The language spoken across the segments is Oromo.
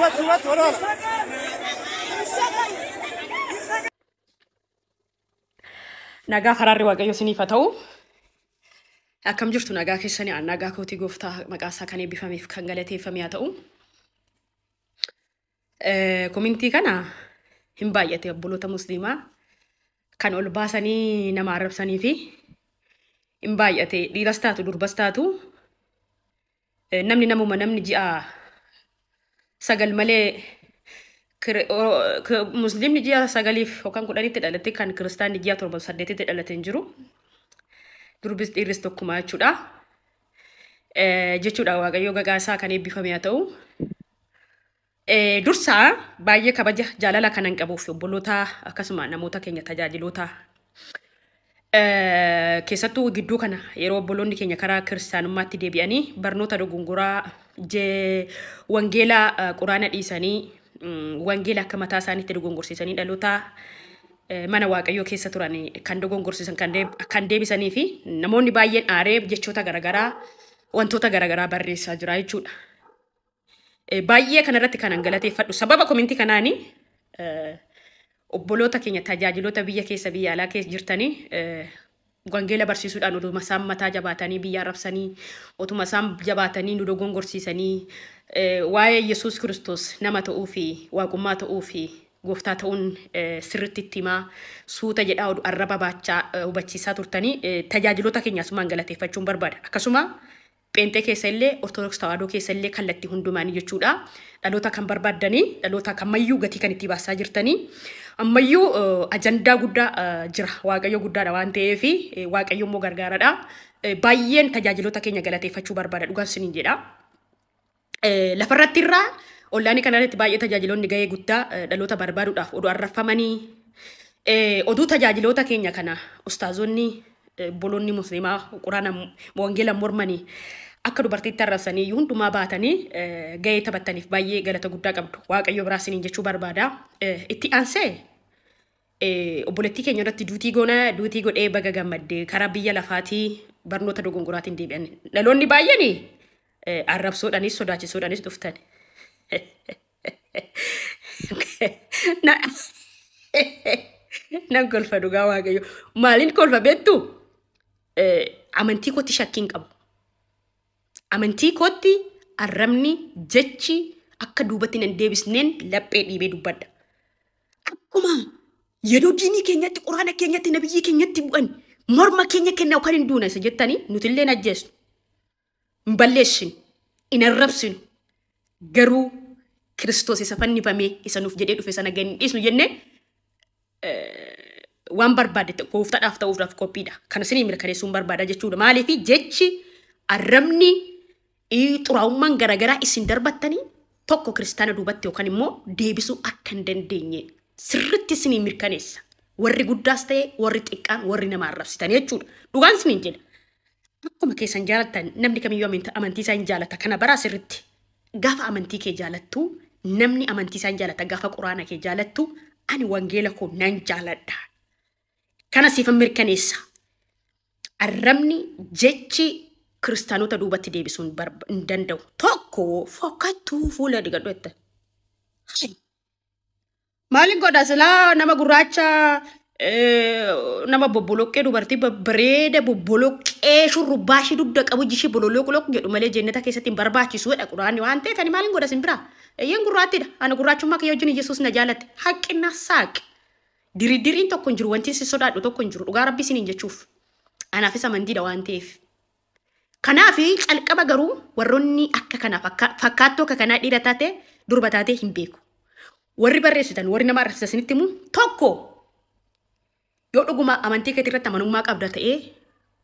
Duubatti walaala. Nagaa faraarri Waaqayyo isiniif haa ta'u. Akkam jirtu nagaa keessanii an nagaa kootii gooftaa maqaa isaa kan eebbifameef kan galateeffame haa ta'u. Komintii kana hin baay'ate obboloota musliimaa kan ol baasanii nama arrabsanii fi hin baay'ate dhiiras taatu durbas taatu namni namuma namni ji'a 9 malee musliimni ji'a 9f yookaan 10tti dhalate kan kiristaanni ji'a 7 8tti dhalate hin jiru. Durbis dhiirris tokkuma jechuudha. Jechuudha Waaqayyo gagaa isaa kan eebbifame haa ta'u. Dursaa baay'ee kabaja jaalala kanan qabuuf obboloota akkasuma namoota keenya tajaajiloota keessattuu gidduu kana yeroo obboloonni keenya karaa kiristaanummaatti deebi'anii barnoota dogongoraa wangeela quraana dhiisanii wangeela akka mataa isaaniitti dogongorsiisanii dhaloota mana Waaqayyoo keessa turan kan dogongorsiisan kan deebisanii fi namoonni baay'een aaree jechoota garaagaraa wantoota garaagaraa barreessaa jira jechuudha. Baay'ee kanarratti kanan galateeffadhu sababa komintii kanaani obboloota keenya tajaajiloota biyya keessa biyya alaa keessa jirtanii wangeela barsiisuudhaan otuma isaan mataa jabaatanii biyya arrabsanii otuma isaan jabaatanii nu dogongorsiisanii waa'ee Yesuus Kiristoos nama ta'uu fi waaqummaa ta'uu fi gooftaa ta'uun sirriitti itti himaa suuta jedhaa oduu arraba baachaa hubachiisaa turtanii tajaajiloota keenya asumaan galateeffachuun barbaada. Akkasuma Pheenxee keessa illee Ortodoks Tawaahidoo keessa illee kallattii hundumaanii jechuudha. Dhaloota kan barbaaddanii dhaloota kan ammayyuu gatii kan itti baasaa jirtanii ammayyuu ajandaa guddaa jira. Waaqayyo guddaadha waan ta'eef Waaqayyo immoo gargaaradha. Baay'een tajaajiloota keenya galateeffachuu barbaada dhugaan siniin jedha. Lafarratti irraa ollaanii kanarratti baay'ee tajaajiloonni gahee guddaa dhaloota barbaaduudhaaf oduu arrafamanii oduu tajaajiloota keenya kana ustaazonni obboloonni musliimaa quraana wangeela mormanii akka dubartiitti arrabsanii hundumaa baatanii gahee taphataniif baay'ee galata guddaa qabdu. Waaqayyo biraa isiniin jechuu barbaada. Itti aansee obboleettii keenya irratti duutii goona duutii godhee baga gammaddee karaa biyya lafaatii barnoota dogongoraatiin deebi'an. Dhaloonni baay'een arrabsoodhaanis sodaachisuudhaanis dhuftan. Nan kolfa dhugaa Waaqayyo. Maaliin kolfa beektu? Amantii kootti shakkii hin qabu. Amantii kootti arrabni jechi akka duubatti nan deebisneen laphee dhiibee dubbadha. Akkuma yeroo diinii keenyatti quraana keenyatti nabiyyii keenyatti bu'an morma keenya kenna yookaan hin duuna isa jettanii nuti illee hin ajjeesnu. Hin balleessinu. Hin arrabsinu. Garuu Kiristoos isa fannifamee isa nuuf jedhee dhufe sana gadi hin dhiisnu jennee waan barbaade gooftaadhaaf ta'uudhaaf qophiidha. Kana isinii mirkaneessuun barbaada jechuudha. Maaliif jechi arrabni xuraa'ummaan garaagaraa isin darbattanii tokko kiristaana duubatti yookaan immoo deebisuu akka hin dandeenye sirriitti isinii mirkaneessa. Warri guddaas ta'e warri xiqqaan warri nama arrabsitan jechuudha. Dhugaan isiniin jedha. Akkuma keessan jaalattan namni kamiyyuu amantii isaa hin jaalata. Kana baraa sirriitti. Gaafa amantii kee jaalattu namni amantii isaa hin jaalata. Gaafa quraana kee jaalattu ani wangeela koo nan jaaladha. Kana siifan mirkaneessa. Arrabni jechi kiristaanota duubatti deebisuu hin danda'u. Tokko fokkattuu fuula digadhu jette. Maaliin godha silaa nama gurraacha nama bobboloqqee dubartii babbareeda bobboloqqee shurrubbaa ishii dugda qabu iji ishii bololoqoloq jedhu malee jennata keessatti hin barbaachisuudha quraanni waan ta'eef ani maaliin godha sin biraa. Eeyyeen gurraattidha. Ani gurraachummaa kiyya wajjin Yesuus na jaalate. Haqqinna saaqi. Diridiriin tokko hin jiru wanti si sodaadhu tokko hin jiru dhugaa rabbi isiniin jechuuf. Anaafis amantiidha waan ta'eef. Kanaaf calqaba garuu warroonni akka kanaaf fakkaattoo akka kanaa dhiira taate durba taate hin beeku. Warri barreessitan warri nama arrabsitan isinitti himu tokko yoo dhuguma amantii keetii irratti amanummaa qabda ta'ee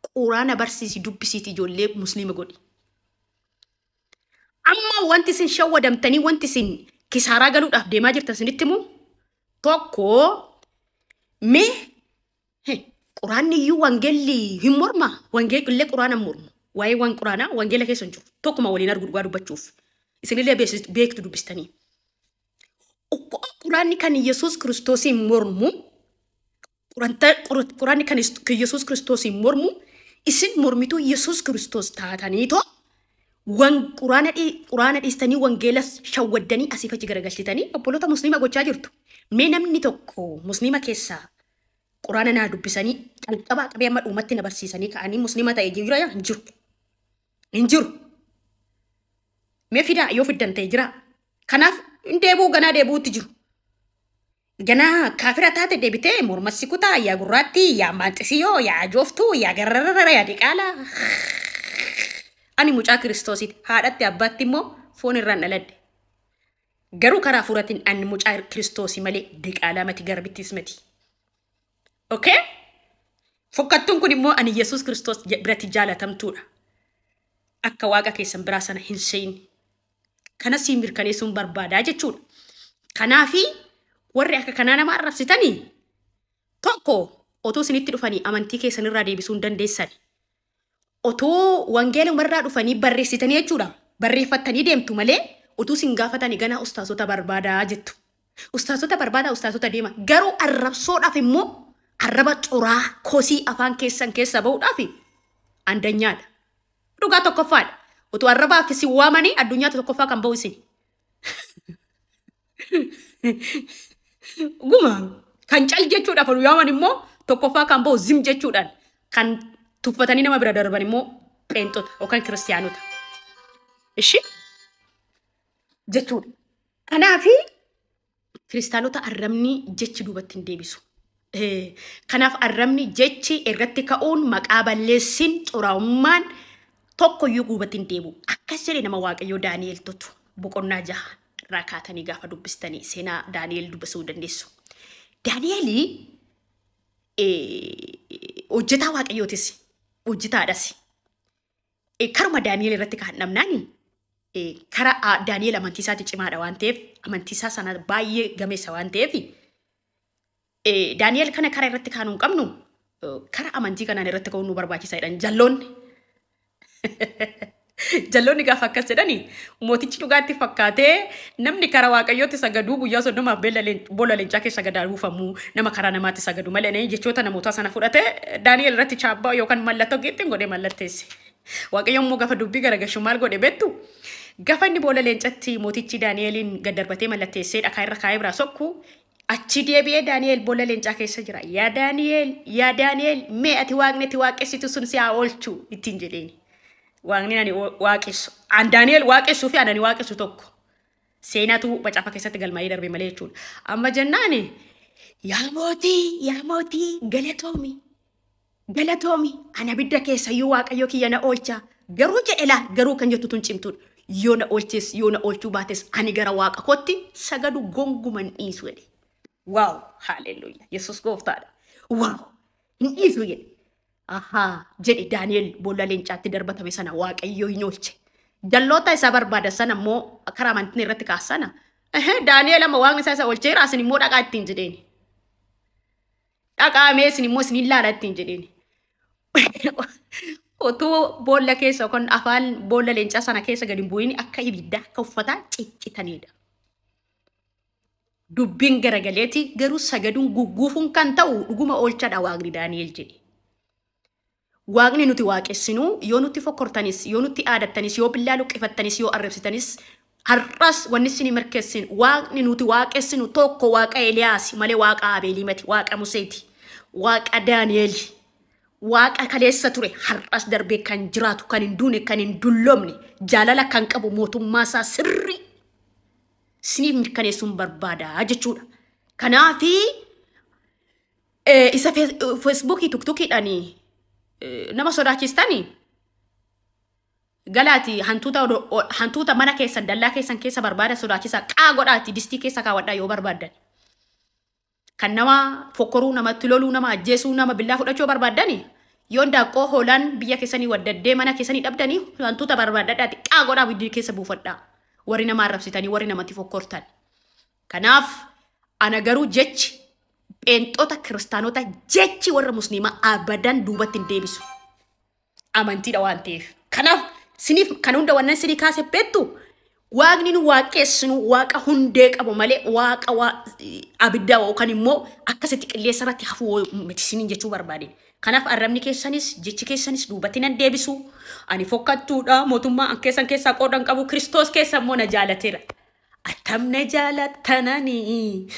quraana barsiisi dubbisiiti ijoollee musliima godhi. Amma wanti isin shawwadamtanii wanti isin kisaaraa galuudhaaf deemaa jirtan isinitti himu tokko mee quraanni iyyuu wangeelli hin morma wangeelli illee quraana hin mormu waa'ee waan quraanaa wangeela keessa hin jiru tokkuma waliin argu dhugaa dubbachuuf isinillee beektu dubbistanii. Quraanni kan Yesuus Kiristoosiin mormu quraanni kan Yesuus Kiristoosiin mormu isin mormituu Yesuus Kiristoos taataniitoo Quraana dhiistanii wangeela shawwaddanii asiif achi garagalchitanii obboloota musliima gochaa jirtu. Mee namni tokko musliima keessaa quraana naa dubbisanii calqabaa qabee amma dhumatti na barsiisanii ka'anii musliima ta'e jira hin jiru. Hin jiru. Mee fidaa yoo fiddan ta'e jira. Kanaaf hin deebi'u ganaa deebi'uutti jiru. Ganaa kaafira taate deebitee morma si kutaa yaa gurraatti yaa maanxisiyoo yaa ajooftuu yaa garararara yaa diqaalaa. Ani mucaa Kiristoosiiti. Haadhatti abbaatti immoo foon irraan dhaladhe. Garuu karaa hafuuraatiin ani mucaa Kiristoosii malee diqaalaa mati garbittis mati. Okay? Fokkattuun kun immoo ani Yesuus Kiristoos biratti jaalatamtuudha. Akka waaqa keessan biraa sana hin seenne. Kanas siin mirkaneessuun barbaadaa jechuudha. Kanaafi warri akka kanaa nama arrabsitanii tokko otoo isinitti dhufanii amantii keessan irraa deebisuu hin dandeessan. Otoo wangeela irraa dhufanii barreessitanii jechuudha. Barreeffattanii deemtu malee utuu isin gaafatanii ganaa ustaasota barbaadaa jettu. Ustaasota barbaadaa ustaasota deema. Garuu arrabsoodhaaf immoo arraba curaa kosii afaan keessan keessa bahuudhaaf andanyaadha. Dhugaa tokkoffaadha. Utuu arrabaaf isin waamanii addunyaa tokkoffaa kan bahu isin. Guma kan cal jechuudhaaf nu yaaman immoo tokkoffaa kan bahu zim jechuudhaan kan tuffatanii nama bira darban immoo pheenxota yookaan kiristiyaanota. Ishi jechuudha. Kanaafi kiristaanota arrabni jechi duubatti hin deebisu. Kanaaf arrabni jechi irratti ka'uun maqaa balleessin xuraa'ummaan tokkoyyuu duubatti hin deebi'u. Akkas jedhe nama Waaqayyoo Daani'el totu boqonnaa 6 irraa kaatanii gaafa dubbistanii seenaa Daani'el dubbisuu dandeessu. Daani'elii hojjetaa Waaqayyootis hojjetaadhas. Karuma Daani'el irratti kan dhabnaani kara Daani'el amantii isaati cimaadha waan ta'eef amantii isaa sana baay'ee gameessa waan ta'eef Daani'el kana kara irratti kaanuu hin qabnu kara amantii kanaan irratti ka'uun nu barbaachisa jedhan jalloonni. Jalloonni gaafa akkas jedhani mootichi dhugaatti fakkaatee namni kara Waaqayyootti sagaduu guyyaa 30 boolla leencaa keessa gadaa buufamu nama karaa namaatti sagadu malee jechoota namootaa sana fudhatee Daani'el irratti chaabbaa yookaan mallattoo geettiin godhee mallatteesse. Waaqayyo immoo gaafa dubbii garagalchu maal godhe beektu? Gaafa inni boolla leencatti mootichi Daani'eliin gad darbatee mallatteessee dhakaa irra kaa'ee biraa sokku achi deebi'ee Daani'el boolla leencaa keessa jira. Yaa Daani'el, yaa Daani'el, mee ati waaqni ati waaqessitu sun si haa oolchu ittiin jedheeni. Waaqni ani waaqessu. An Daani'el waaqessuu fi ani waaqessu tokko. Seenaatu macaafa keessatti galmaa'ee darbe malee jechuudha. Amma jennaani yaa mootii, yaa mootii galatoomi. Galatoomi ana abidda keessayyuu Waaqayyo kiyya na oolcha. Garuu jedhe laa garuu kan jettu tun cimtuudha. Yoo na oolches yoo na oolchuu baates ani gara waaqa kootti sagadu gonkumaa hin dhiisu jedhe. Waaw haaleluyyaa Yesuus gooftaadha. Waaw hin dhiisu jedhe. Ahaa jedhe Daani'el boolla leencaatti darbatame sana Waaqayyo hin oolche. Jalloota isaa barbaadan sana immoo karaa amantiin irratti kaasana. Daani'el amma waaqni isaa isa oolcheera asin immoo dhaqaa ittiin jedheeni. Dhaqaa mee isin immoo isin ilaala ittiin jedheeni. Utuu boolla keessa yookaan afaan boolla leencaa sana keessa gadi hin bu'in akka ibiddaa akka uffataa ciccitanidha. Dubbiin garagaleeti garuu sagaduun gugguufuun kan ta'u dhuguma oolchaadha waaqni Daani'el jedhe. Waaqni nuti waaqessinu yoo nutti fokkortanis yoo nutti aadattanis yoo billaa luqqifattanis yoo arrabsitanis har'as wanni isin mirkeessin waaqni nuti waaqessinu tokko waaqa Eeliyaas malee waaqa Abeelii miti waaqa Museeti waaqa Daani'eli waaqa kaleessa ture har'as darbee kan jiraatu kan hin duune kan hin dulloomne jaalala kan qabu mootummaa isaa sirrii isiniif mirkaneessuun barbaada jechuudha. Kanaafi isa feesbuukii tuktukiidhaan nama sodaachistanii galaati hantuuta mana keessan dallaa keessan keessa barbaada sodaachisa qaa godhaati distii keessa kaawwadhaa yoo barbaaddan. Kan nama fokkoruu namatti loluu nama ajjeesuu nama billaa fudhachuu barbaaddani yoo daaqqoo hoolaan biyya keessanii waddaddee mana keessanii dhabdanii hantuuta barbaadadhaati qaa godhaa biddii keessa buufadhaa. Warri nama arrabsitanii warri namatti fokkortan. Kanaaf ana garuu jechi pheenxota kiristaanota jechi warra musliimaa abadan duubatti hin deebisu. Amantiidha waan ta'eef. Kanaaf siniif kan hunda wannan sinii kaase beektu Waaqni nu waaqessinu waaqa hundee qabu malee waaqa abiddaa yookaan immoo akkasitti qilleensa irratti hafuu miti isiniin jechuu barbaade. Kanaaf arrabni keessanis jechi keessanis duubatti nan deebisu. Ani fokkattuudha, mootummaa an keessan keessaa qoodan qabu, Kiristoos keessa immoo na jaalateera. Attam na jaalattananii.